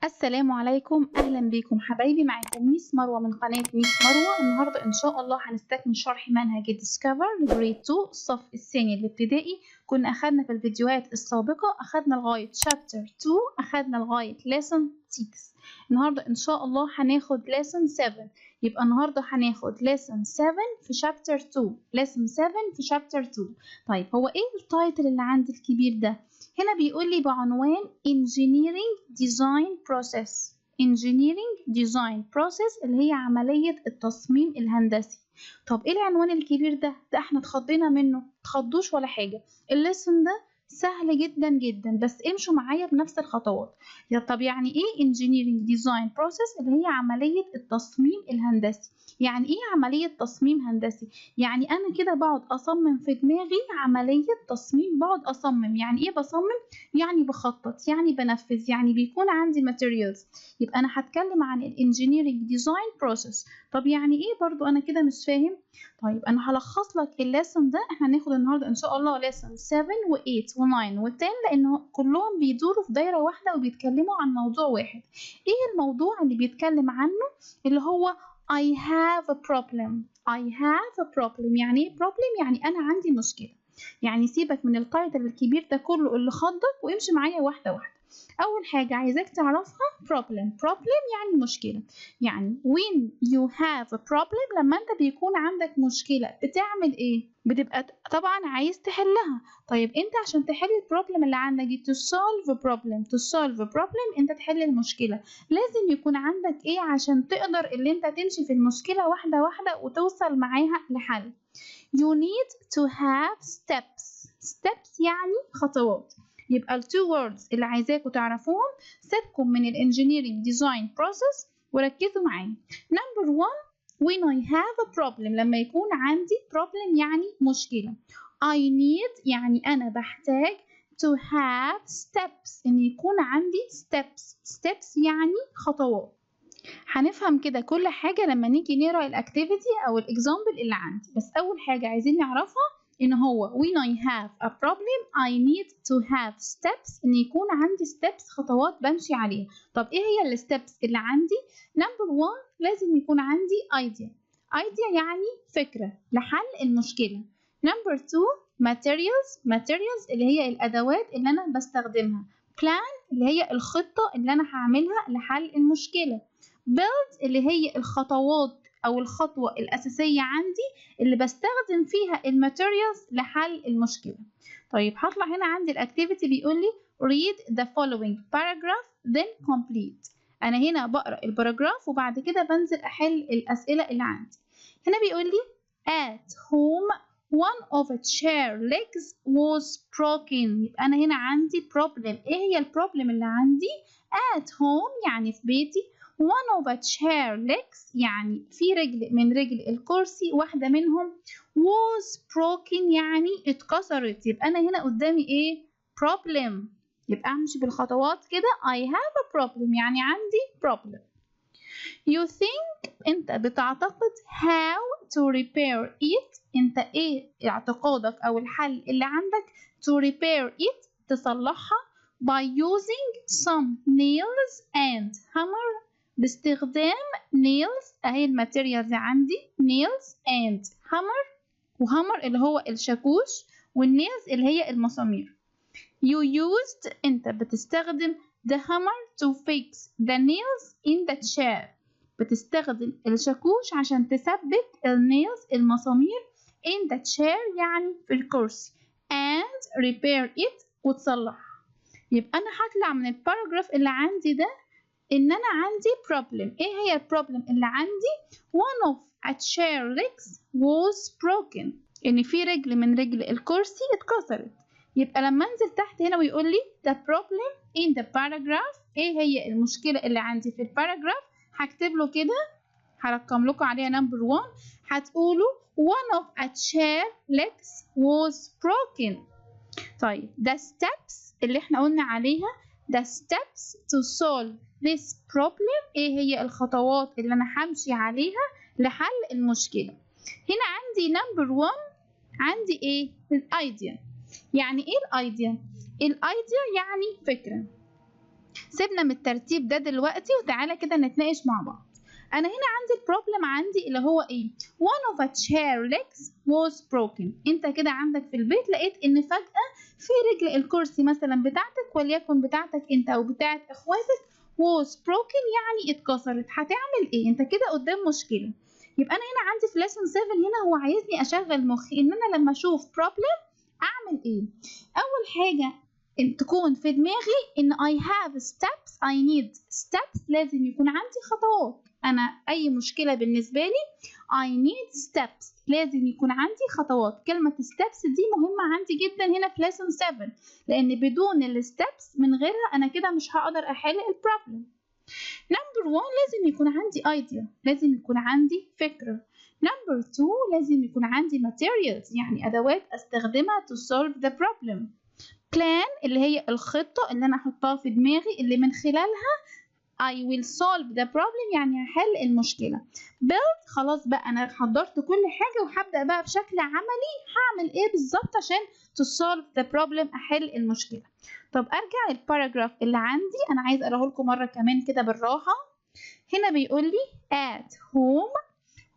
السلام عليكم، اهلا بيكم حبايبي. معاكم ميس مروه من قناة ميس مروه. النهارده ان شاء الله هنستكمل شرح منهج Discover grade 2، الصف الثاني الابتدائي. كنا اخدنا في الفيديوهات السابقة اخدنا لغاية chapter 2، اخدنا لغاية lesson 6. النهارده ان شاء الله هناخد lesson 7. يبقى النهارده هناخد lesson 7 في chapter 2، lesson 7 في chapter 2. طيب، هو ايه ال title اللي عندي الكبير ده؟ هنا بيقول لي بعنوان Engineering Design Process، Engineering Design Process اللي هي عملية التصميم الهندسي. طب ايه العنوان الكبير ده؟ ده احنا اتخضينا منه. تخضوش ولا حاجة، ال lesson ده سهل جدا جدا، بس امشوا معايا بنفس الخطوات. طب يعني ايه Engineering Design Process؟ اللي هي عملية التصميم الهندسي. يعني ايه عملية تصميم هندسي؟ يعني انا كده بقعد اصمم في دماغي عملية تصميم، بقعد اصمم. يعني ايه بصمم؟ يعني بخطط، يعني بنفذ، يعني بيكون عندي materials. يبقى انا هتكلم عن ال engineering design process. طب يعني ايه برضو؟ انا كده مش فاهم. طيب، انا هلخص لك ال lesson ده. احنا هناخد النهارده ان شاء الله lesson 7 و8 و9 و10، لان كلهم بيدوروا في دايرة واحدة وبيتكلموا عن موضوع واحد. ايه الموضوع اللي بيتكلم عنه؟ اللي هو I have a problem. I have a problem. يعني ايه problem؟ يعني انا عندي مشكله. يعني سيبك من ال title الكبير ده كله اللي خضك وامشي معايا واحدة واحده. اول حاجة عايزاك تعرفها problem. problem يعني مشكله. يعني when you have a problem، لما انت بيكون عندك مشكلة بتعمل ايه؟ بتبقى طبعا عايز تحلها. طيب، انت عشان تحل ال problem اللي عندك دي، to solve a problem، to solve a problem، انت تحل المشكله، لازم يكون عندك ايه عشان تقدر اللي انت تمشي في المشكلة واحدة واحدة وتوصل معاها لحل؟ you need to have steps. steps يعني خطوات. يبقى ال two words اللي عايزاكم تعرفوهم، سيبكم من ال engineering design process وركزوا معايا. number one، when I have a problem، لما يكون عندي problem يعني مشكلة، I need يعني أنا بحتاج، to have steps إن يكون عندي steps. steps يعني خطوات. هنفهم كده كل حاجة لما نيجي نقرا ال activity أو ال example اللي عندي، بس أول حاجة عايزين نعرفها إن هو when I have a problem I need to have steps، إن يكون عندي steps، خطوات بمشي عليها. طب إيه هي ال steps اللي عندي؟ number one، لازم يكون عندي idea. idea يعني فكرة لحل المشكلة. number two، materials. materials اللي هي الأدوات اللي أنا بستخدمها. plan اللي هي الخطة اللي أنا هعملها لحل المشكلة. build اللي هي الخطوات أو الخطوة الأساسية عندي اللي بستخدم فيها ال materials لحل المشكلة. طيب، هطلع هنا عندي ال activity، بيقول لي read the following paragraph then complete. أنا هنا بقرأ ال paragraph وبعد كده بنزل أحل الأسئلة اللي عندي. هنا بيقول لي at home one of a chair legs was broken. يبقى أنا هنا عندي problem. إيه هي ال problem اللي عندي؟ at home يعني في بيتي، one of a chair legs يعني في رجل من رجل الكرسي، واحدة منهم was broken يعني اتكسرت. يبقى أنا هنا قدامي إيه؟ problem. يبقى أمشي بالخطوات كده، I have a problem يعني عندي problem. you think أنت بتعتقد، how to repair it، أنت إيه اعتقادك أو الحل اللي عندك to repair it تصلحها، by using some nails and hammer، باستخدام nails، اهي ال materials عندي nails and hammer، و hammer اللي هو الشاكوش وال nails اللي هي المسامير. you used انت بتستخدم the hammer to fix the nails in the chair، بتستخدم الشاكوش عشان تثبت ال nails المسامير in the chair يعني في الكرسي and repair it وتصلح. يبقى انا هطلع من ال paragraph اللي عندي ده ان انا عندي problem. ايه هي ال problem اللي عندي؟ one of a chair legs was broken، ان في رجل من رجل الكرسي اتكسرت. يبقى لما انزل تحت هنا ويقول لي the problem in the paragraph، ايه هي المشكلة اللي عندي في ال paragraph؟ هكتب له كده، هرقم لكم عليها number 1، هتقولوا one of a chair legs was broken. طيب، the steps اللي احنا قلنا عليها، the steps to solve this problem، ايه هي الخطوات اللي انا همشي عليها لحل المشكلة؟ هنا عندي number 1، عندي ايه؟ ال idea. يعني ايه ال idea؟ ال idea يعني فكرة. سيبنا من الترتيب ده دلوقتي وتعالى كده نتناقش مع بعض. انا هنا عندي ال problem عندي اللي هو ايه؟ one of a chair legs was broken. انت كده عندك في البيت لقيت ان فجأة في رجل الكرسي مثلا بتاعتك، وليكن بتاعتك انت او بتاعت اخواتك، was broken يعني اتكسرت. هتعمل ايه؟ انت كده قدام مشكلة. يبقى انا هنا عندي في lesson 7 هنا هو عايزني اشغل مخي ان انا لما اشوف problem اعمل ايه. اول حاجة إن تكون في دماغي ان I have steps، I need steps، لازم يكون عندي خطوات. انا اي مشكلة بالنسبة لي I need steps، لازم يكون عندي خطوات. كلمة steps دي مهمة عندي جدا هنا في lesson 7، لان بدون ال steps من غيرها انا كده مش هقدر احل ال problem. number 1 لازم يكون عندي idea، لازم يكون عندي فكرة. number 2 لازم يكون عندي materials، يعني ادوات استخدمها to solve the problem. plan اللي هي الخطة اللي انا احطها في دماغي اللي من خلالها I will solve the problem، يعني هحل المشكلة. build خلاص بقى أنا حضرت كل حاجة وهبدأ بقى بشكل عملي هعمل إيه بالظبط عشان to solve the problem، أحل المشكلة. طب أرجع لل paragraph اللي عندي، أنا عايز أقراه لكم مرة كمان كده بالراحة. هنا بيقول لي at home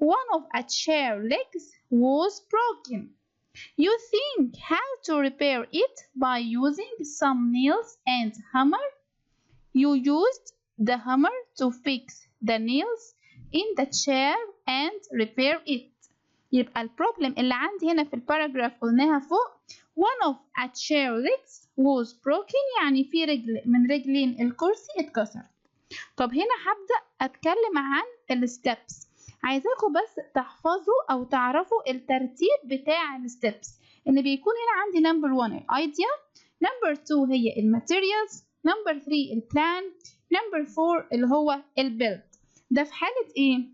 one of a chair legs was broken. You think how to repair it by using some nails and hammer. You used the hammer to fix the nails in the chair and repair it. يبقى ال problem اللي عندي هنا في ال paragraph قلناها فوق، one of a chair legs was broken، يعني في رجل من رجلين الكرسي اتكسرت. طب هنا هبدأ أتكلم عن ال steps. عايزاكم بس تحفظوا أو تعرفوا الترتيب بتاع ال steps، إن بيكون هنا عندي number 1 ال idea، number 2 هي ال materials، number 3 ال plan، number 4 اللي هو ال build. ده في حالة ايه؟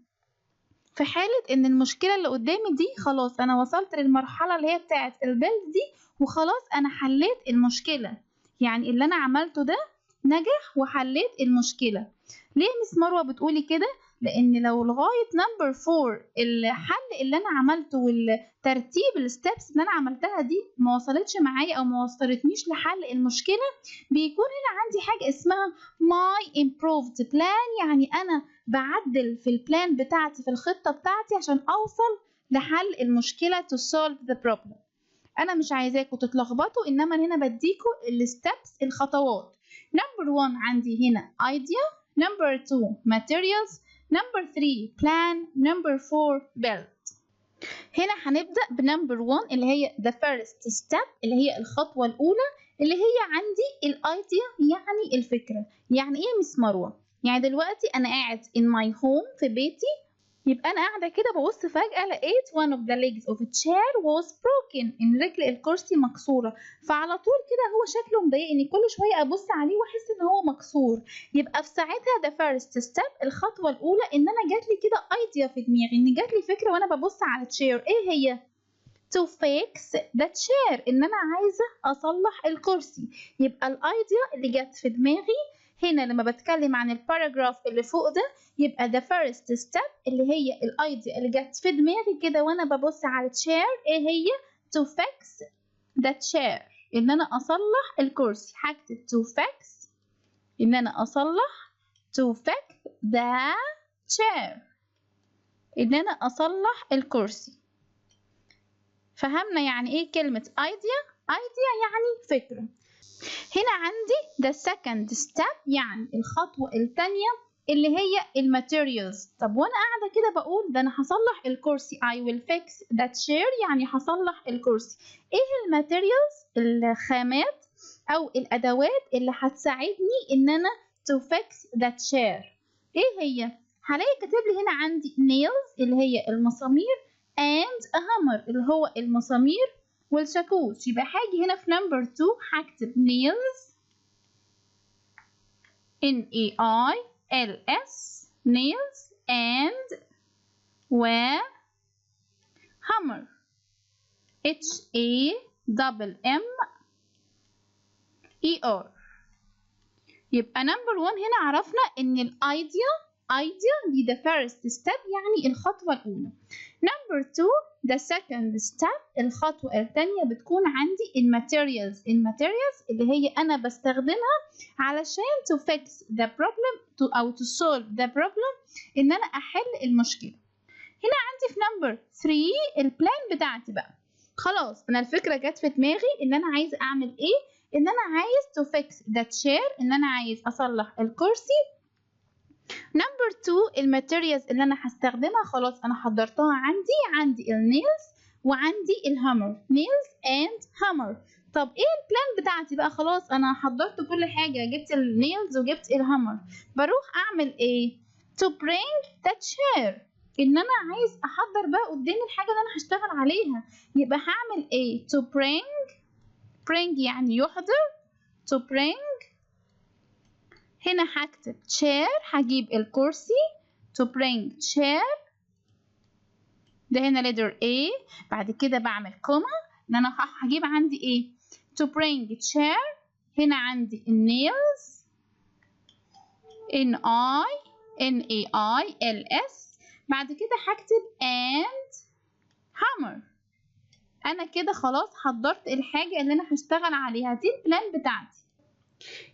في حالة ان المشكلة اللي قدامي دي خلاص انا وصلت للمرحلة اللي هي بتاعة ال build دي وخلاص انا حليت المشكلة، يعني اللي انا عملته ده نجح وحليت المشكلة. ليه Miss مروة بتقولي كده؟ لان لو لغاية number 4 الحل اللي انا عملته والترتيب ال steps اللي انا عملتها دي ما وصلتش معايا او ما وصلتنيش لحل المشكلة، بيكون هنا عندي حاجة اسمها my improved plan، يعني انا بعدل في ال plan بتاعتي في الخطة بتاعتي عشان اوصل لحل المشكلة to solve the problem. انا مش عايزاكم تتلخبطوا، انما هنا بديكوا ال steps الخطوات. number 1 عندي هنا idea، number 2 materials، number 3 plan، number 4 build. هنا هنبدأ ب number 1 اللي هي the first step اللي هي الخطوة الأولى اللي هي عندي ال idea، يعني الفكرة. يعني إيه Miss مروة؟ يعني دلوقتي أنا قاعد in my home في بيتي، يبقى أنا قاعدة كده ببص فجأة لقيت one of the legs of a chair was broken، إن رجل الكرسي مكسورة. فعلى طول كده هو شكله مضايقني، كل شوية أبص عليه وأحس إن هو مكسور. يبقى في ساعتها the first step الخطوة الأولى إن أنا جاتلي كده idea في دماغي، إن جاتلي فكرة وأنا ببص على chair، إيه هي؟ to fix the chair، إن أنا عايزة أصلح الكرسي. يبقى ال idea اللي جت في دماغي هنا لما بتكلم عن ال paragraph اللي فوق ده، يبقى the first step اللي هي ال idea اللي جت في دماغي كده وانا ببص على chair، ايه هي؟ to fix the chair، ان انا اصلح الكرسي. هكتب to fix، ان انا اصلح، to fix the chair، ان انا اصلح الكرسي. فهمنا يعني ايه كلمة idea؟ idea يعني فكرة. هنا عندي the second step يعني الخطوة الثانية اللي هي ال materials. طب وانا قاعدة كده بقول ده انا هصلح الكرسي، I will fix that chair، يعني هصلح الكرسي. ايه ال materials؟ الخامات او الادوات اللي هتساعدني ان انا to fix that chair. ايه هي؟ هلاقي كاتب لي هنا عندي nails اللي هي المسامير and a hammer اللي هو المسامير والشاكوش. يبقى هاجي هنا في number 2 هكتب nails N A I L S nails and و hammer H A double M E R. يبقى number 1 هنا عرفنا ان ال idea idea، دي the first step يعني الخطوة الأولى. number 2، the second step، الخطوة الثانية بتكون عندي ال materials. ال materials اللي هي أنا بستخدمها علشان to fix the problem to أو to solve the problem، إن أنا أحل المشكلة. هنا عندي في number 3 ال plan بتاعتي بقى. خلاص أنا الفكرة جت في دماغي إن أنا عايز أعمل إيه؟ إن أنا عايز to fix the chair، إن أنا عايز أصلح الكرسي. number 2، ال materials اللي انا هستخدمها خلاص انا حضرتها عندي ال nails وعندي ال hammer، nails and hammer. طب ايه ال plan بتاعتي بقى؟ خلاص انا حضرت كل حاجه، جبت ال nails وجبت ال hammer، بروح اعمل ايه؟ to bring the chair، ان انا عايز احضر بقى قدامي الحاجه اللي انا هشتغل عليها، يبقى هعمل ايه؟ to bring، bring يعني يحضر، to bring هنا هكتب chair، هجيب الكرسي، to bring chair ده هنا letter A. بعد كده بعمل comma ان انا هجيب عندي ايه؟ to bring chair، هنا عندي nails، N I N A I L S، بعد كده هكتب and hammer. انا كده خلاص حضرت الحاجة اللي انا هشتغل عليها، دي ال plan بتاعتي.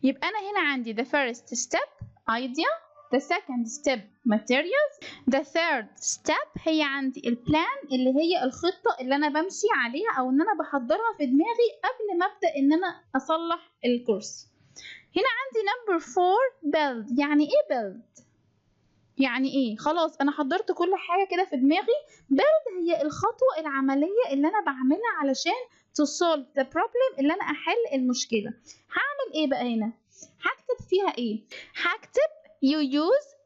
يبقى أنا هنا عندي the first step idea، the second step materials، the third step هي عندي ال plan اللي هي الخطة اللي أنا بمشي عليها أو إن أنا بحضرها في دماغي قبل ما أبدأ إن أنا أصلح الكرسي. هنا عندي number 4 build. يعني إيه build؟ يعني إيه؟ خلاص أنا حضرت كل حاجة كده في دماغي. build هي الخطوة العملية اللي أنا بعملها علشان to solve the problem، اللي أنا أحل المشكلة. هعمل إيه بقى هنا؟ هكتب فيها إيه؟ هكتب you use،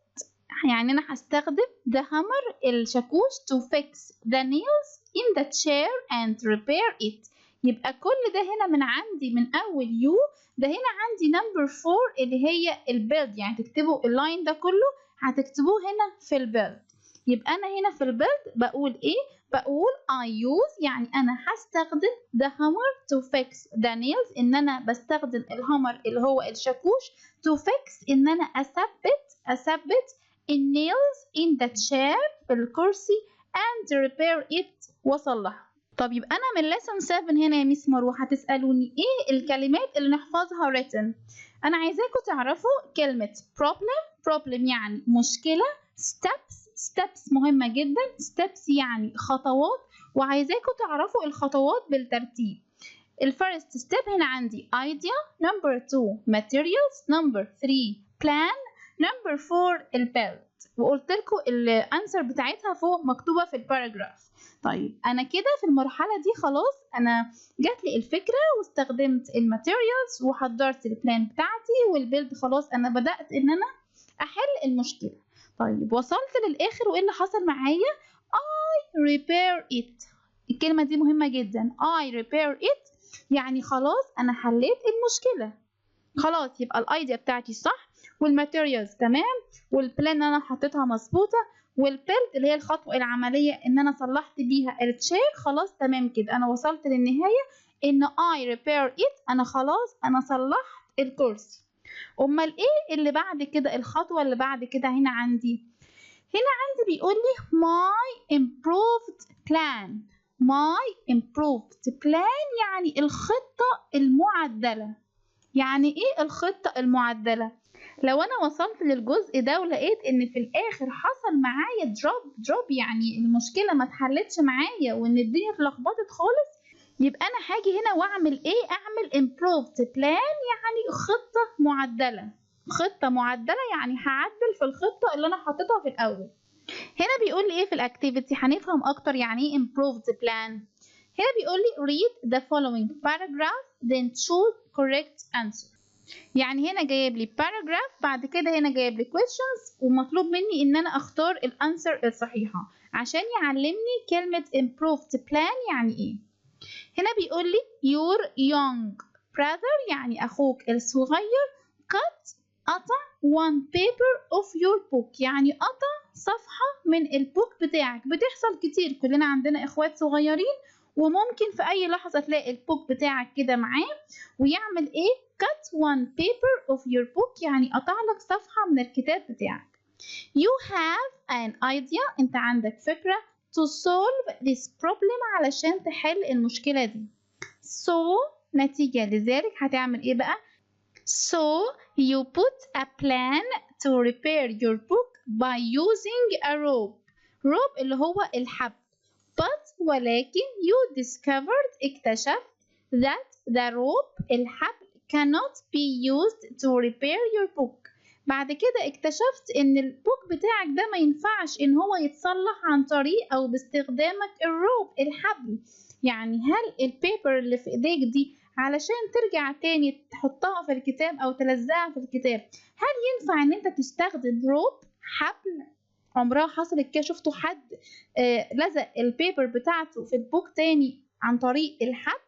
يعني أنا هستخدم the hammer الشاكوش to fix the nails in the chair and repair it. يبقى كل ده هنا من عندي من أول you ده هنا عندي number 4 اللي هي ال build، يعني تكتبوا ال line ده كله هتكتبوه هنا في ال build. يبقى أنا هنا في ال build بقول إيه؟ بقول I use، يعني أنا هستخدم the hammer to fix the nails، إن أنا بستخدم ال hammer اللي هو الشاكوش to fix إن أنا أثبت ال nails in the chair في الكرسي and repair it وأصلحه. طب يبقى أنا من lesson 7 هنا يا ميس مروة هتسألوني إيه الكلمات اللي نحفظها written؟ أنا عايزاكم تعرفوا كلمة problem، problem يعني مشكلة، steps، steps مهمة جدا، steps يعني خطوات، وعايزاكم تعرفوا الخطوات بالترتيب. ال first step هنا عندي idea، number 2 materials، number 3 plan، number 4 ال build، وقلت لكم ال answer بتاعتها فوق مكتوبة في ال paragraph. طيب انا كده في المرحلة دي خلاص انا جات لي الفكرة واستخدمت ال materials وحضرت ال plan بتاعتي وال build، خلاص انا بدأت ان انا احل المشكلة. طيب وصلت للاخر وايه اللي حصل معايا؟ I repair it. الكلمة دي مهمة جدا، I repair it يعني خلاص انا حليت المشكلة، خلاص يبقى ال idea بتاعتي صح وال materials تمام وال plan اللي انا حطيتها مظبوطه وال build اللي هي الخطوه العمليه ان انا صلحت بيها ال chair، خلاص تمام كده انا وصلت للنهايه ان I repair it، انا خلاص انا صلحت الكرسي. امال ايه اللي بعد كده؟ الخطوه اللي بعد كده هنا عندي بيقول لي my improved plan. my improved plan يعني الخطه المعدله. يعني ايه الخطه المعدله؟ لو انا وصلت للجزء ده ولقيت ان في الاخر حصل معايا drop، drop يعني المشكله ما اتحلتش معايا وان الدنيا اتلخبطت خالص، يبقى انا هاجي هنا واعمل ايه؟ اعمل improved plan يعني خطه معدله. خطه معدله يعني هعدل في الخطه اللي انا حاططها في الاول. هنا بيقول لي ايه في ال activity؟ هنفهم اكتر يعني ايه improved plan. هنا بيقول لي read the following paragraph then choose correct answer. يعني هنا جايب لي paragraph، بعد كده هنا جايب لي questions ومطلوب مني ان انا اختار ال answer الصحيحة عشان يعلمني كلمة improved plan يعني ايه. هنا بيقول لي your young brother يعني اخوك الصغير cut قطع one paper of your book، يعني قطع صفحة من ال book بتاعك. بتحصل كتير، كلنا عندنا اخوات صغيرين وممكن في اي لحظة تلاقي ال book بتاعك كده معاه ويعمل ايه؟ cut one paper of your book يعني قطع لك صفحة من الكتاب بتاعك. You have an idea، انت عندك فكرة to solve this problem، علشان تحل المشكلة دي. So نتيجة لذلك هتعمل ايه بقى؟ So you put a plan to repair your book by using a rope. rope اللي هو الحبل. But ولكن you discovered، اكتشفت that the rope الحبل cannot be used to repair your book. بعد كده اكتشفت ان ال book بتاعك ده ما ينفعش ان هو يتصلح عن طريق او باستخدامك ال rope الحبل. يعني هل ال paper اللي في ايديك دي علشان ترجع تاني تحطها في الكتاب او تلزقها في الكتاب، هل ينفع ان انت تستخدم rope حبل؟ عمرها حصلت كده؟ شفتوا حد لزق ال paper بتاعته في ال book تاني عن طريق الحبل؟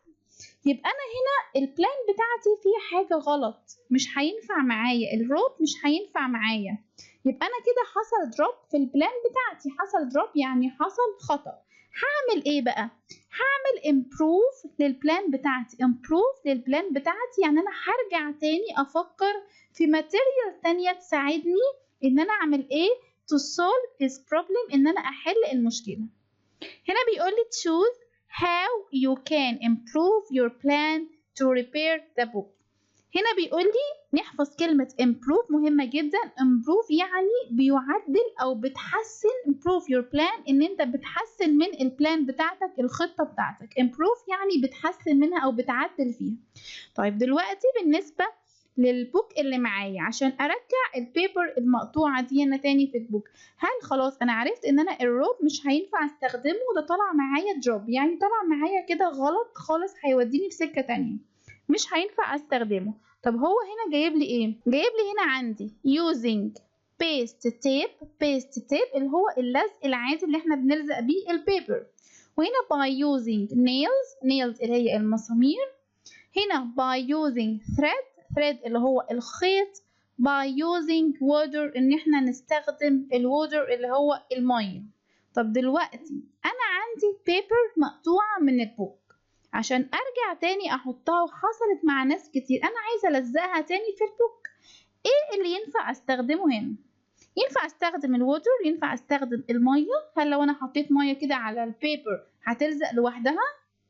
يبقى انا هنا ال plan بتاعتي فيها حاجة غلط، مش هينفع معايا ال rope، مش هينفع معايا. يبقى انا كده حصل drop في ال plan بتاعتي، حصل drop يعني حصل خطأ. هعمل ايه بقى؟ هعمل improve لل plan بتاعتي. improve لل plan بتاعتي يعني انا هرجع تاني افكر في material تانية تساعدني ان انا اعمل ايه to solve this problem، ان انا احل المشكلة. هنا بيقول لي choose how you can improve your plan to repair the book. هنا بيقول لي نحفظ كلمة improve، مهمة جدا. improve يعني بيعدل أو بتحسن. improve your plan إن أنت بتحسن من ال plan بتاعتك، الخطة بتاعتك. improve يعني بتحسن منها أو بتعدل فيها. طيب دلوقتي بالنسبة لل book اللي معايا، عشان ارجع ال paper المقطوعه دي هنا تاني في ال book، هل خلاص انا عرفت ان انا ال rope مش هينفع استخدمه، ده طلع معايا drop، يعني طلع معايا كده غلط خالص، هيوديني في سكه تانية، مش هينفع استخدمه. طب هو هنا جايب لي ايه؟ جايب لي هنا عندي using paste tape. paste tape اللي هو اللزق العادي اللي احنا بنلزق بيه ال paper. وهنا by using nails، nails اللي هي المسامير. هنا by using thread، thread اللي هو الخيط. by using water، ان احنا نستخدم ال water اللي هو المية. طب دلوقتي انا عندي paper مقطوعة من ال book، عشان ارجع تاني احطها، وحصلت مع ناس كتير، انا عايزة الزقها تاني في ال book، ايه اللي ينفع استخدمه هنا؟ ينفع استخدم ال water؟ ينفع استخدم المية؟ هل لو انا حطيت مية كده على ال paper هتلزق لوحدها؟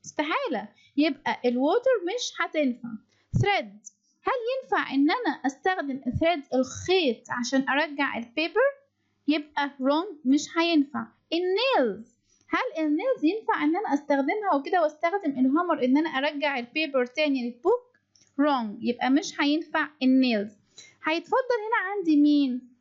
استحالة. يبقى ال water مش هتنفع. thread، هل ينفع ان انا استخدم thread الخيط عشان ارجع ال paper؟ يبقى wrong، مش هينفع. ال nails، هل ال nails ينفع ان انا استخدمها وكده واستخدم ال hammer ان انا ارجع ال paper تاني لل book؟ wrong، يبقى مش هينفع ال nails. هيتفضل هنا عندي مين؟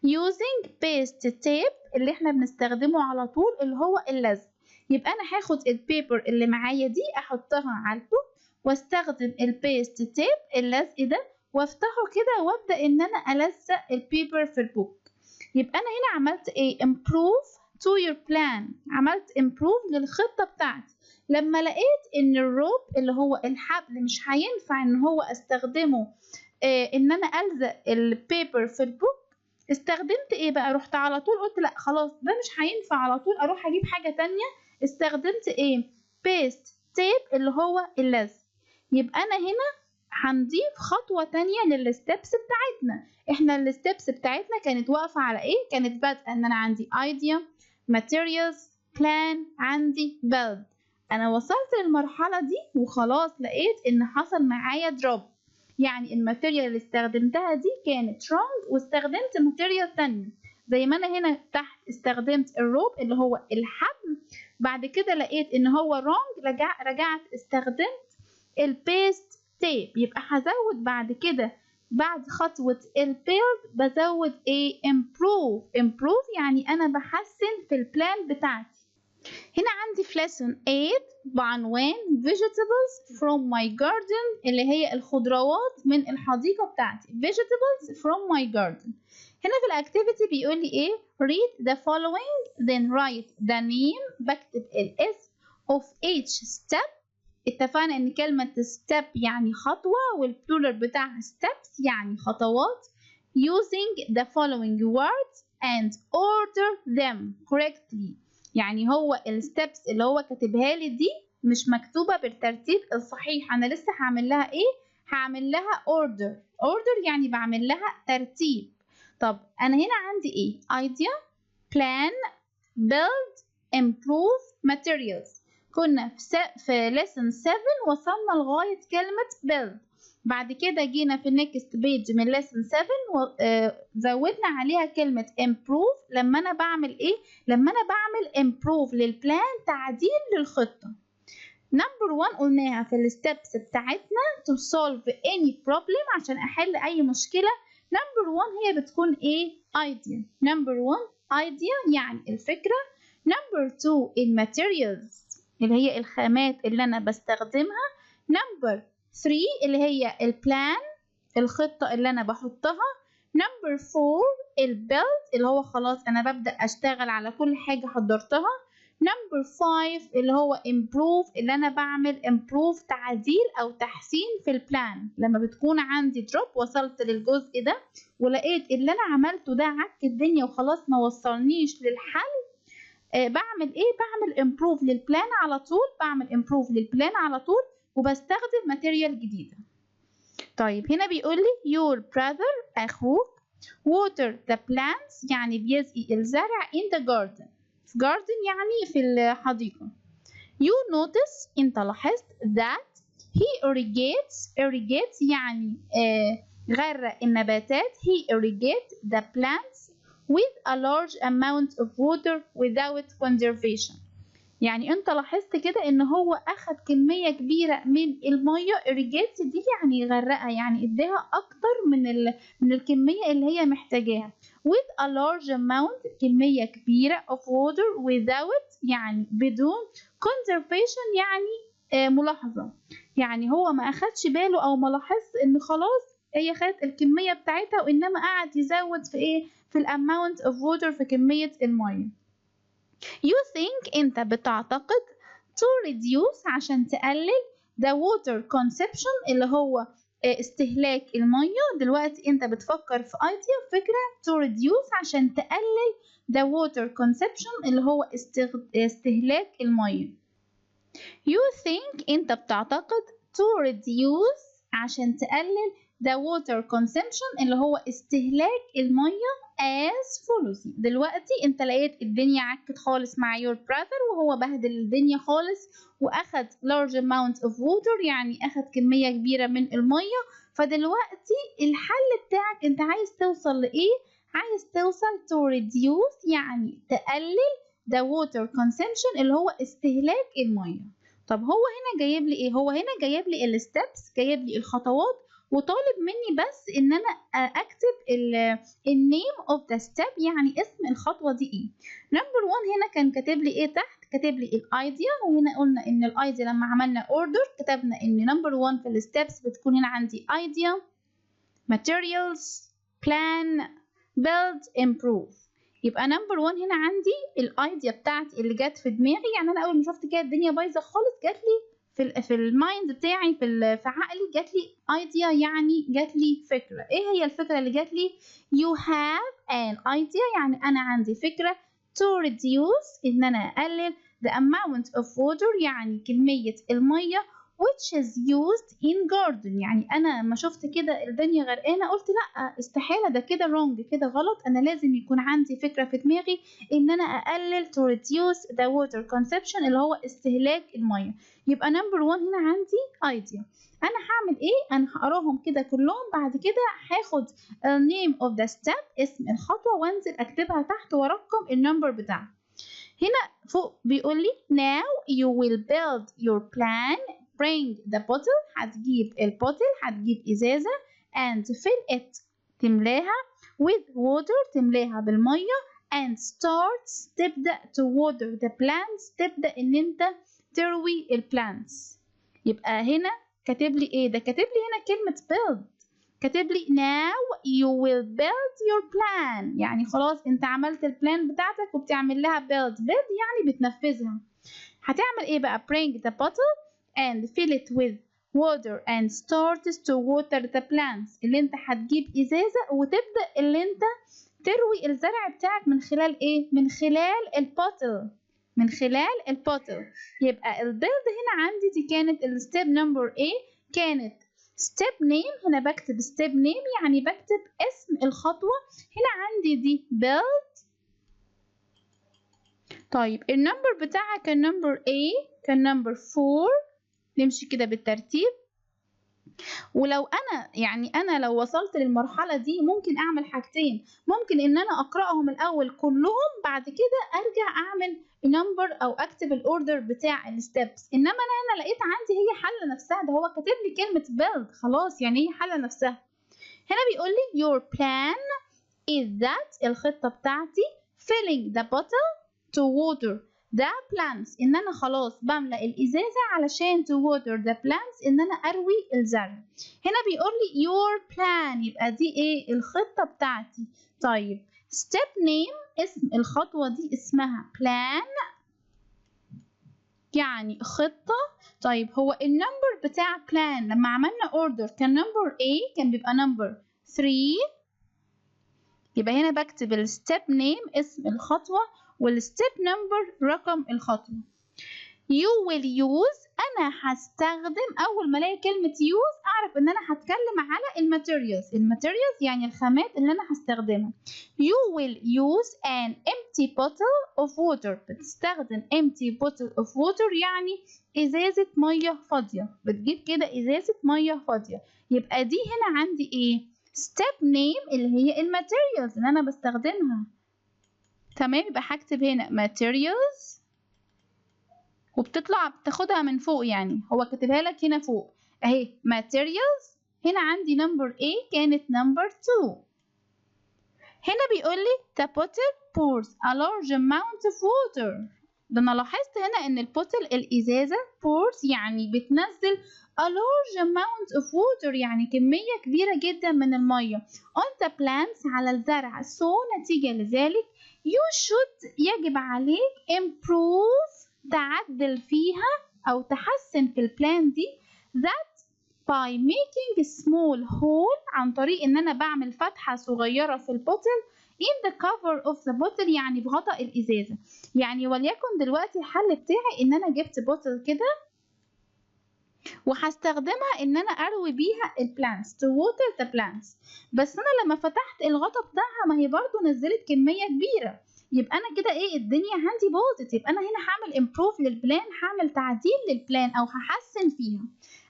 using paste tape اللي احنا بنستخدمه على طول اللي هو اللزق. يبقى انا هاخد ال paper اللي معايا دي احطها على ال book واستخدم ال paste tape اللزق ده وافتحه كده وابدا ان انا الزق ال paper في ال book. يبقى انا هنا عملت ايه؟ improve to your plan، عملت improve للخطة بتاعتي. لما لقيت ان ال rope اللي هو الحبل مش هينفع ان هو استخدمه ان انا الزق ال paper في ال book، استخدمت ايه بقى؟ رحت على طول قلت لا خلاص ده مش هينفع، على طول اروح اجيب حاجة تانية. استخدمت ايه؟ paste tape اللي هو اللزق. يبقى انا هنا هنضيف خطوة تانية لل steps بتاعتنا. احنا ال steps بتاعتنا كانت واقفة على ايه؟ كانت بادئة ان انا عندي idea، materials، plan، عندي build. انا وصلت للمرحلة دي وخلاص لقيت ان حصل معايا drop، يعني ال material اللي استخدمتها دي كانت wrong واستخدمت material تانية. زي ما انا هنا تحت استخدمت ال rope اللي هو الحبل، بعد كده لقيت ان هو wrong، رجعت استخدمت ال paste tape. يبقى هزود بعد كده بعد خطوة ال build بزود ايه؟ improve. improve يعني انا بحسن في ال plan بتاعتي. هنا عندي في lesson 8 بعنوان vegetables from my garden اللي هي الخضروات من الحديقة بتاعتي. vegetables from my garden. هنا في ال activity بيقول لي ايه؟ read the following then write the name، بكتب الاسم of each step. اتفقنا ان كلمة step يعني خطوة وال plural بتاعها steps يعني خطوات. using the following words and order them correctly، يعني هو ال steps اللي هو كاتبها لي دي مش مكتوبة بالترتيب الصحيح، انا لسه هعمل لها ايه؟ هعمل لها order. order يعني بعمل لها ترتيب. طب انا هنا عندي ايه؟ idea، plan، build، improve، materials. كنا في lesson 7 وصلنا لغاية كلمة build، بعد كده جينا في next page من lesson 7 زودنا عليها كلمة improve. لما أنا بعمل إيه؟ لما أنا بعمل improve لل plan، تعديل للخطة. number 1 قلناها في ال steps بتاعتنا to solve any problem، عشان أحل أي مشكلة. number 1 هي بتكون إيه؟ idea. number 1 idea يعني الفكرة. number 2 ال materials اللي هي الخامات اللي أنا بستخدمها. number 3 اللي هي ال plan، الخطة اللي أنا بحطها. number 4 ال build اللي هو خلاص أنا ببدأ أشتغل على كل حاجة حضرتها. number 5 اللي هو improve، اللي أنا بعمل improve تعديل أو تحسين في ال plan. لما بتكون عندي drop، وصلت للجزء ده ولقيت اللي أنا عملته ده عك الدنيا وخلاص ما وصلنيش للحل، بعمل ايه؟ بعمل improve لل plan على طول، بعمل improve لل plan على طول وبستخدم material جديدة. طيب هنا بيقول لي your brother، أخوك، water the plants يعني بيسقي الزرع in the garden، في garden يعني في الحديقة. you notice انت لاحظت that he irrigates، irrigates يعني غرق النباتات. he irrigates the plants with a large amount of water without conservation. يعني انت لاحظت كده ان هو اخد كمية كبيرة من المية. irrigate دي يعني غرقها، يعني اداها اكتر من الكمية اللي هي محتاجاها. with a large amount كمية كبيرة of water، without يعني بدون، conservation يعني ملاحظة، يعني هو ما اخدش باله او ما لاحظش ان خلاص هي خدت الكمية بتاعتها، وانما قعد يزود في ايه؟ في ال amount of water، في كمية المية. You think انت بتعتقد to reduce عشان تقلل the water consumption اللي هو استهلاك المية. دلوقتي انت بتفكر في idea، فكرة، to reduce عشان تقلل the water consumption اللي هو استهلاك المية. You think انت بتعتقد to reduce عشان تقلل the water consumption اللي هو استهلاك المية as follows. دلوقتي انت لقيت الدنيا عكت خالص مع your brother وهو بهدل الدنيا خالص واخد large amount of water، يعني اخد كمية كبيرة من المية. فدلوقتي الحل بتاعك انت عايز توصل لايه؟ عايز توصل to reduce يعني تقلل the water consumption اللي هو استهلاك المية. طب هو هنا جايب لي ايه؟ هو هنا جايب لي ال steps، جايب لي الخطوات، وطالب مني بس ان انا اكتب ال name of the step، يعني اسم الخطوه دي ايه. number 1 هنا كان كاتب لي ايه تحت؟ كاتب لي ال idea، وهنا قلنا ان ال idea لما عملنا order كتبنا ان number 1 في ال steps بتكون هنا عندي idea، materials، plan، build، improve. يبقى number 1 هنا عندي ال idea بتاعتي اللي جت في دماغي، يعني انا اول ما شفت كده الدنيا بايظه خالص جات لي في ال mind بتاعي، في عقلي جات لي idea، يعني جات لي فكره. ايه هي الفكره اللي جات لي؟ you have an idea يعني انا عندي فكره to reduce ان انا اقلل the amount of water يعني كميه الميه which is used in garden. يعني انا لما شفت كده الدنيا غرقانه قلت لا استحاله، ده كده wrong، كده غلط، انا لازم يكون عندي فكره في دماغي ان انا اقلل to reduce the water consumption اللي هو استهلاك الميه. يبقى number 1 هنا عندي idea. انا هعمل ايه؟ انا هقراهم كده كلهم، بعد كده هاخد name of the step اسم الخطوه وانزل اكتبها تحت وارقم ال number بتاعها. هنا فوق بيقول لي now you will build your plan، bring the bottle هتجيب ال bottle، هتجيب ازازه، and fill it تملاها with water تملاها بالميه، and start تبدا to water the plants تبدا ان انت تروي ال plants. يبقى هنا كاتب لي ايه؟ ده كاتب لي هنا كلمه build، كاتب لي now you will build your plan، يعني خلاص انت عملت ال plan بتاعتك وبتعمل لها build. build يعني بتنفذها. هتعمل ايه بقى؟ bring the bottle and fill it with water and start to water the plants، اللي انت هتجيب ازازة وتبدأ اللي انت تروي الزرع بتاعك من خلال ايه؟ من خلال ال bottle، من خلال ال bottle. يبقى ال build هنا عندي دي كانت ال step number A، كانت step name، هنا بكتب step name يعني بكتب اسم الخطوة. هنا عندي دي build. طيب ال number بتاعها كان number A، كان number 4. نمشي كده بالترتيب. ولو انا يعني انا لو وصلت للمرحله دي ممكن اعمل حاجتين، ممكن ان انا اقراهم الاول كلهم بعد كده ارجع اعمل number او اكتب ال order بتاع ال steps. انما انا هنا لقيت عندي هي حله نفسها، ده هو كاتب لي كلمه build خلاص، يعني هي حله نفسها. هنا بيقول لي your plan is that، الخطه بتاعتي filling the bottle to water the plants، ان انا خلاص بملأ الازازه علشان to water the plants، ان انا اروي الزرع. هنا بيقول لي your plan، يبقى دي ايه؟ الخطه بتاعتي. طيب step name، اسم الخطوه دي اسمها plan يعني خطه. طيب هو ال number بتاع plan لما عملنا order كان number A، كان بيبقى number 3. يبقى هنا بكتب ال step name اسم الخطوه وال step number رقم الخطوة. You will use، أنا هستخدم. أول ما ألاقي كلمة use أعرف إن أنا هتكلم على ال materials. ال materials يعني الخامات اللي أنا هستخدمها. You will use an empty bottle of water، بتستخدم empty bottle of water يعني إزازة مية فاضية، بتجيب كده إزازة مية فاضية. يبقى دي هنا عندي إيه؟ step name اللي هي ال materials اللي أنا بستخدمها. تمام، يبقى هكتب هنا materials وبتطلع بتاخدها من فوق، يعني هو كاتبها لك هنا فوق اهي materials. هنا عندي number A كانت number 2. هنا بيقول لي the bottle pours a large amount of water. ده انا لاحظت هنا ان ال bottle الازازه pours يعني بتنزل a large amount of water يعني كمية كبيرة جدا من المية on the plants على الزرع. so نتيجة لذلك you should يجب عليك improve تعدل فيها أو تحسن في ال plan دي that by making a small hole عن طريق إن أنا بعمل فتحة صغيرة في ال bottle in the cover of the bottle يعني بغطاء الإزازة. يعني وليكن دلوقتي الحل بتاعي إن أنا جبت bottle كده وهستخدمها ان انا اروي بيها ال plants to water the plants، بس انا لما فتحت الغطا بتاعها ما هي برضو نزلت كمية كبيرة، يبقى انا كده ايه الدنيا عندي باظت. يبقى انا هنا هعمل improve لل plan، هعمل تعديل لل plan او هحسن فيها.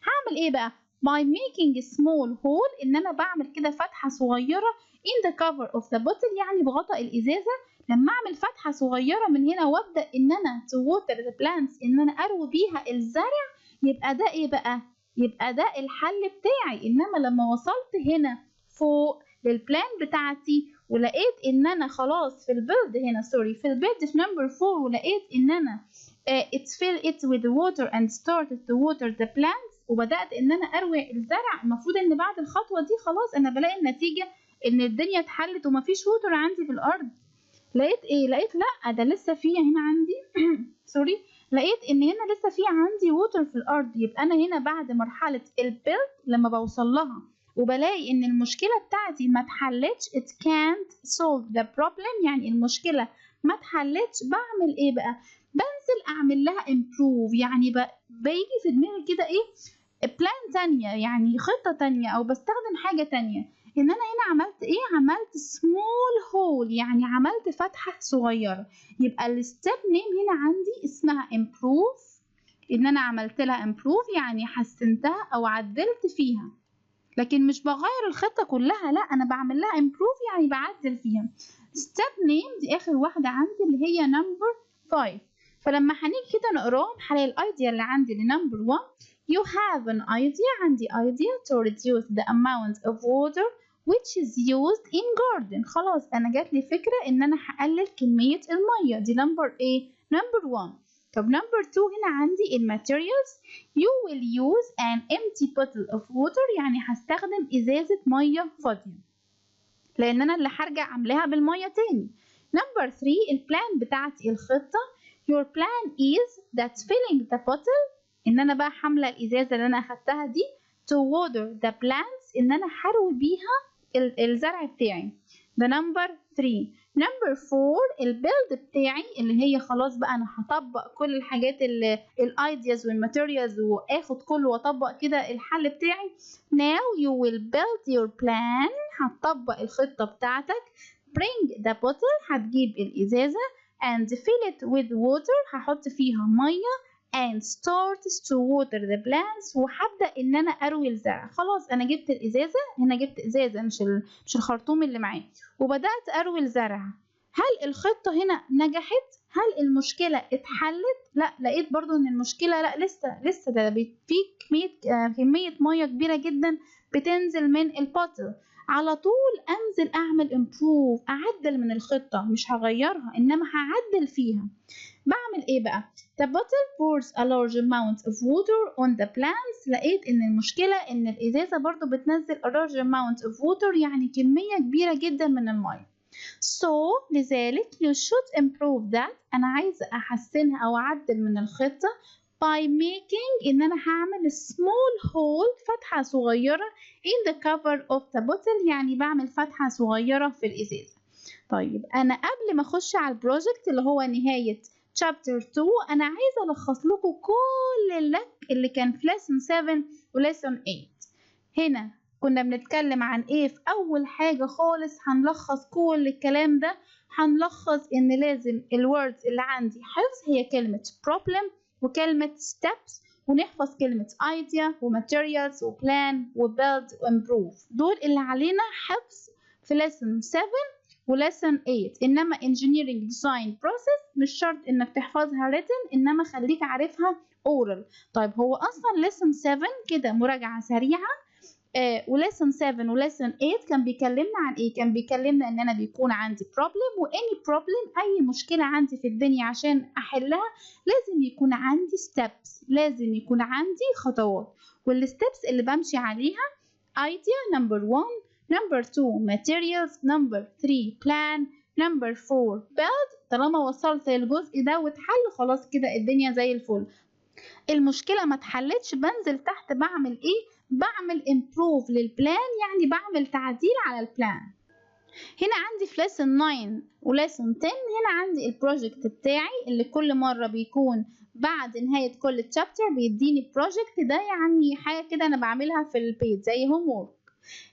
هعمل ايه بقى؟ by making a small hole ان انا بعمل كده فتحة صغيرة in the cover of the bottle يعني بغطاء الازازة. لما اعمل فتحة صغيرة من هنا وابدأ ان انا to water the plants ان انا اروي بيها الزرع، يبقى ده ايه بقى؟ يبقى ده الحل بتاعي. انما لما وصلت هنا فوق لل plan بتاعتي ولقيت ان انا خلاص في ال build هنا sorry في ال build في number 4 ولقيت ان انا it fill it with water and started to water the plants وبدأت ان انا اروي الزرع، المفروض ان بعد الخطوة دي خلاص انا بلاقي النتيجة ان الدنيا اتحلت ومفيش water عندي في الارض. لقيت ايه؟ لقيت لا ده لسه في هنا عندي sorry لقيت ان هنا لسه في عندي water في الارض. يبقى انا هنا بعد مرحله ال build لما بوصل لها وبلاقي ان المشكله بتاعتي ما اتحلتش it can't solve the problem يعني المشكله ما اتحلتش، بعمل ايه بقى؟ بنزل اعمل لها improve يعني بيجي في دماغي كده ايه plan تانية يعني خطه تانية او بستخدم حاجه تانية. ان انا هنا عملت ايه؟ عملت small hole يعني عملت فتحة صغيرة. يبقى ال step name هنا عندي اسمها improve، ان انا عملت لها improve يعني حسنتها او عدلت فيها، لكن مش بغير الخطة كلها، لا انا بعمل لها improve يعني بعدل فيها. step name دي اخر واحدة عندي اللي هي number 5. فلما هنيجي كده نقراهم هلاقي ال idea اللي عندي ل number 1 you have an idea، عندي idea to reduce the amount of water which is used in garden. خلاص انا جات لي فكرة ان انا هقلل كمية المية، دي number ايه؟ number 1. طب number 2 هنا عندي ال materials you will use an empty bottle of water يعني هستخدم ازازة مية فاضية لان انا اللي هرجع اعملها بالمية تاني. number 3 ال plan بتاعتي الخطة your plan is that filling the bottle ان انا بقى حاملة الازازة اللي انا اخدتها دي to water the plants ان انا هروي بيها الزرع بتاعي. ده number 3. number 4، ال build بتاعي اللي هي خلاص بقى انا هطبق كل الحاجات، ال ideas وال materials، واخد كله واطبق كده الحل بتاعي. now you will build your plan، هتطبق الخطة بتاعتك. bring the bottle، هتجيب الازازة، and fill it with water، هحط فيها مية، and start to water the plants، وهبدأ ان انا اروي الزرع. خلاص انا جبت الازازة، هنا جبت ازازة مش الخرطوم اللي معايا، وبدأت اروي الزرع. هل الخطة هنا نجحت؟ هل المشكلة اتحلت؟ لا، لقيت برضو ان المشكلة لا لسه ده في كمية مية كبيرة جدا بتنزل من ال bottle. على طول انزل اعمل improve، اعدل من الخطة، مش هغيرها انما هعدل فيها. بعمل ايه بقى؟ The bottle pours a large amount of water on the plants. لقيت ان المشكلة ان الازازة برضو بتنزل a large amount of water، يعني كمية كبيرة جدا من المية. So لذلك you should improve that، انا عايزة احسنها او اعدل من الخطة by making، ان انا هعمل small hole، فتحة صغيرة in the cover of the bottle، يعني بعمل فتحة صغيرة في الازازة. طيب انا قبل ما اخش على ال project اللي هو نهاية chapter 2، انا عايزة الخص لكم كل اللك اللي كان في lesson 7 و lesson 8. هنا كنا بنتكلم عن ايه؟ في اول حاجة خالص هنلخص كل الكلام ده، هنلخص ان لازم ال words اللي عندي حفظ هي كلمة problem وكلمة steps، ونحفظ كلمة idea و materials و plan و build و improve. دول اللي علينا حفظ في lesson 7 و lesson 8. إنما engineering design process مش شرط إنك تحفظها written، إنما خليك عارفها oral. طيب هو أصلا lesson 7 كده مراجعة سريعة، و lesson 7 و lesson 8 كان بيكلمنا عن ايه؟ كان بيكلمنا ان انا بيكون عندي problem، و any problem اي مشكلة عندي في الدنيا عشان احلها لازم يكون عندي steps، لازم يكون عندي خطوات، وال steps اللي بمشي عليها idea number 1، number 2 materials، number 3 plan، number 4 build. طالما وصلت للجزء ده واتحل خلاص كده الدنيا زي الفل. المشكلة ما اتحلتش بنزل تحت بعمل ايه؟ بعمل improve لل plan، يعني بعمل تعديل على ال plan. هنا عندي في lesson 9 و lesson 10 هنا عندي ال project بتاعي اللي كل مرة بيكون بعد نهاية كل chapter بيديني project، ده يعني حاجة كده أنا بعملها في البيت زي homework.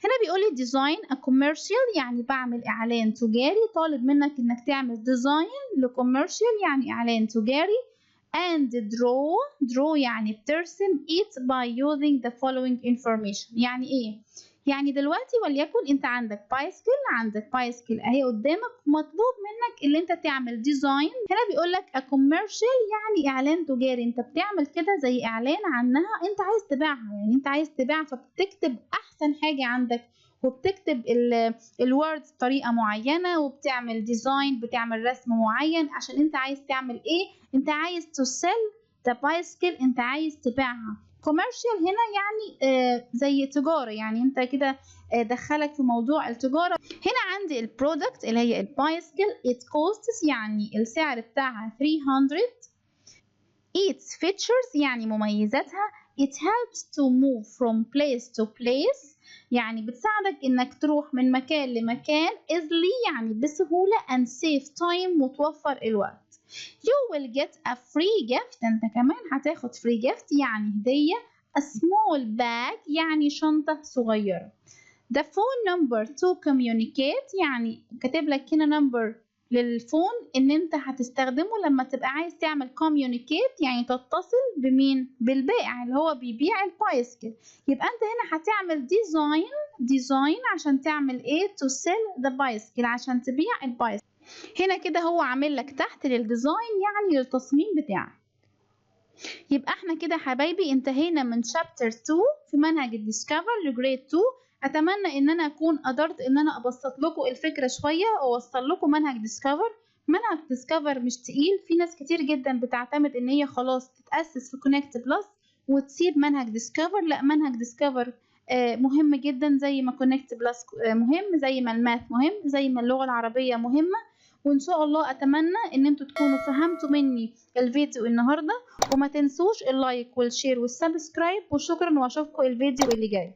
هنا بيقولي design a commercial، يعني بعمل إعلان تجاري، طالب منك إنك تعمل design ل commercial يعني إعلان تجاري، and draw يعني بترسم it by using the following information. يعني ايه؟ يعني دلوقتي وليكن انت عندك bicycle، عندك bicycle اهي قدامك، مطلوب منك اللي انت تعمل design. هنا بيقول لك a commercial يعني اعلان تجاري، انت بتعمل كده زي اعلان عنها، انت عايز تبيعها، يعني انت عايز تبيعها، فبتكتب احسن حاجة عندك، وبتكتب ال words بطريقة معينة، وبتعمل design، بتعمل رسم معين عشان انت عايز تعمل ايه؟ انت عايز to sell the bicycle، انت عايز تبيعها. commercial هنا يعني زي تجارة، يعني انت كده دخلك في موضوع التجارة. هنا عندي ال product اللي هي ال bicycle، it costs يعني السعر بتاعها 300، its features يعني مميزاتها، it helps to move from place to place يعني بتساعدك انك تروح من مكان لمكان easily يعني بسهولة، and save time وتوفر الوقت. You will get a free gift، انت كمان هتاخد free gift يعني هدية، a small bag يعني شنطة صغيرة. The phone number to communicate يعني كاتب لك هنا number لل phone ان انت هتستخدمه لما تبقى عايز تعمل communicate يعني تتصل بمين؟ بالبائع اللي هو بيبيع ال bicycle. يبقى انت هنا هتعمل design عشان تعمل ايه؟ to sell the bicycle عشان تبيع ال bicycle. هنا كده هو عامل لك تحت لل design يعني للتصميم بتاعك. يبقى احنا كده حبايبي انتهينا من chapter 2 في منهج ال Discover ل grade 2. اتمنى ان انا اكون قدرت ان انا ابسط لكم الفكره شويه واوصل لكم منهج Discover. منهج Discover مش تقيل، في ناس كتير جدا بتعتمد ان هي خلاص تتاسس في Connect Plus وتسيب منهج Discover. لا، منهج Discover مهم جدا زي ما Connect Plus مهم، زي ما ال math مهم، زي ما اللغه العربيه مهمه. وان شاء الله اتمنى ان انتوا تكونوا فهمتوا مني الفيديو النهارده، وما تنسوش ال like وال share وال subscribe، وشكرا واشوفكم الفيديو اللي جاي.